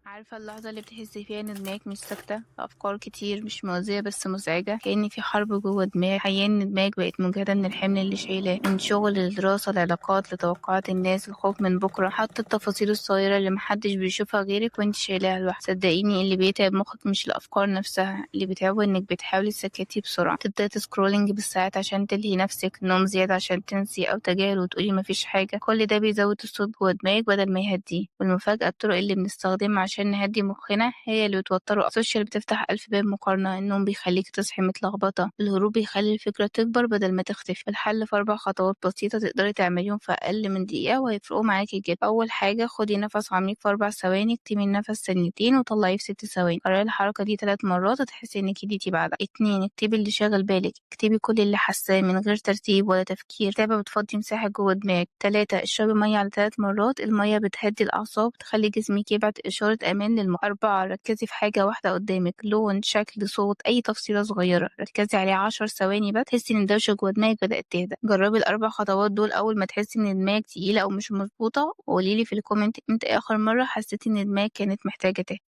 عارفة اللحظة اللي بتحسي فيها إن دماغك مش ساكتة، أفكار كتير مش مؤذية بس مزعجة، كأن في حرب جوه دماغك. حقيقة إن دماغك بقت مجهدة من الحمل اللي شايلاه، من شغل لدراسة لعلاقات لتوقعات الناس، الخوف من بكرة، حتى التفاصيل الصغيرة اللي محدش بيشوفها غيرك وانت شايلاها لوحدك. صدقيني اللي بيتعب مخك مش الأفكار نفسها، اللي بيتعبه إنك بتحاولي تسكتي بسرعة، تبدأي ت scrolling بالساعات عشان تلهي نفسك، نوم زيادة عشان تنسي أو تجاهل وتقولي مفيش حاجة. كل ده بيزود الصوت جوه دماغك بدل ما يهديه. والمفاجأة الطرق اللي بنستخدمها عشان نهدي مخنا هي اللي بتوتره. ال social بتفتح ألف باب مقارنة، النوم بيخليك تصحي متلخبطة، الهروب بيخلي الفكرة تكبر بدل ما تختفي. الحل في 4 خطوات بسيطة تقدري تعمليهم في أقل من دقيقة وهيفرقوا معاكي جدا. أول حاجة، خدي نفس عميق في 4 ثواني، اكتمي النفس ثانيتين وطلعيه في 6 ثواني. كرري الحركة دي 3 مرات هتحسي إنك هديتي بعدها. 2، اكتبي اللي شاغل بالك، اكتبي كل اللي حاساه من غير ترتيب ولا تفكير، كتابة بتفضي مساحة جوه دماغك. 3، اشربي مية على 3 مرات، المية بتهدي الأعصاب، تخلي جسمك يبعت إشارة أمان للمخ. 4، ركزي في حاجة واحدة قدامك، لون، شكل، صوت، أي تفصيلة صغيرة ركزي عليها 10 ثواني بس، تحسي إن الدوشة جوه دماغك بدأت تهدى. جربي الأربع خطوات دول أول ما تحسي إن دماغك تقيلة أو مش مظبوطة، وقوليلي في ال comment إمتى آخر مرة حسيتي إن دماغك كانت محتاجة تهدى.